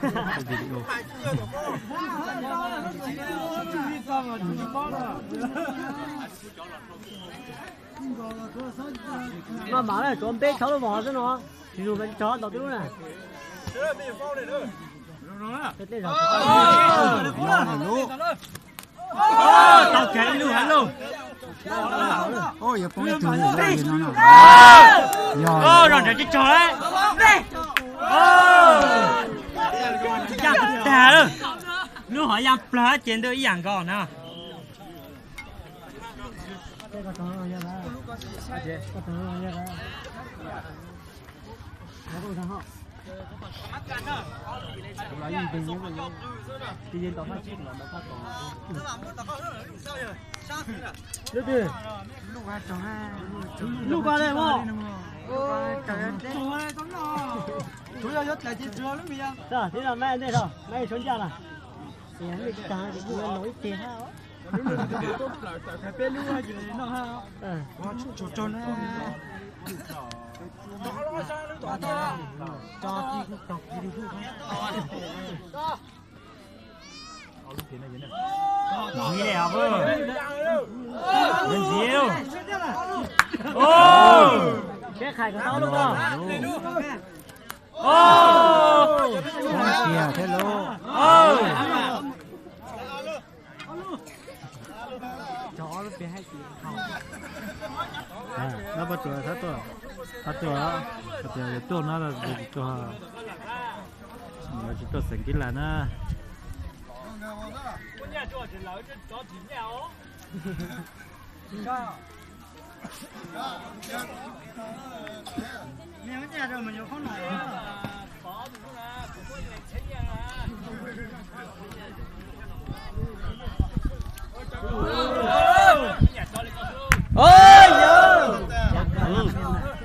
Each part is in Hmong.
Video. Maj mam, tsuav npeb tshaj lub vos xwb no, tsis zoo rau tib lub na. Tau kiag ib lub hab lauj. Yog poob ib tug no no. Yog, zom ntsawg tsis tsog lawm. Yaj tag lawm. Lub hov yaj plawg ces ntawd ib yam nkaus na. Lub ko le mog. Tib no maj ntej tso, maj ib suab ncaj na. Ib teg hab. Ntxiv li os. Ntxiv lauj. Peb qhais kom tau lub ko. Kiag thiab lauj. Nab pab tuam thab tuaj, thab tuaj, tuaj no tsis tuaj, tsis tuaj xeem kib lam na.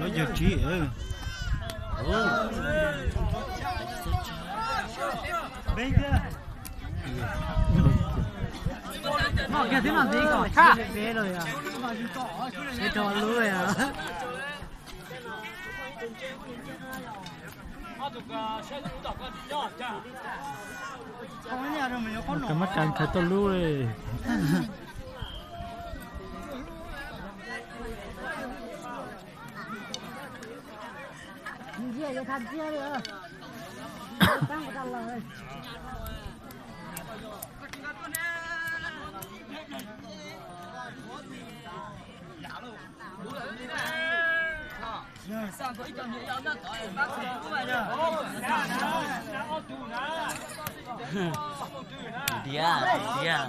Lawv yawg tsis. Noj kiag twb noj ntxiv kom tshaj peb lawm yog, peb rau lub yog. Kab mab kas ntshai tuaj lub li. Ntiav, ntiav,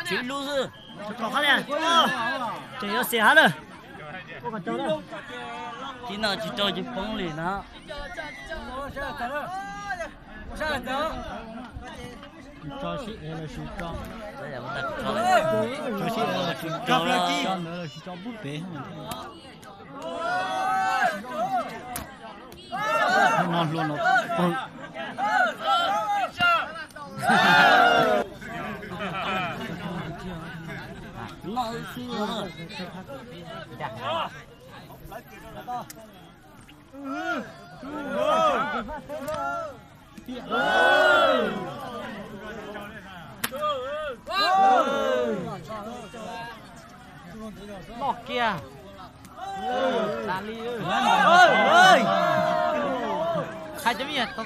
tsib lub xwb. Tseem yuav xiam hab lawm. Tib no tsis rau ces poob li no. Tso sib ev los sis tso, tso sib ev los sis tso, tso ntawd los sis tso pub pem. No hlua no pawg. Noj kiag. Tas li. Hais cov me nyuam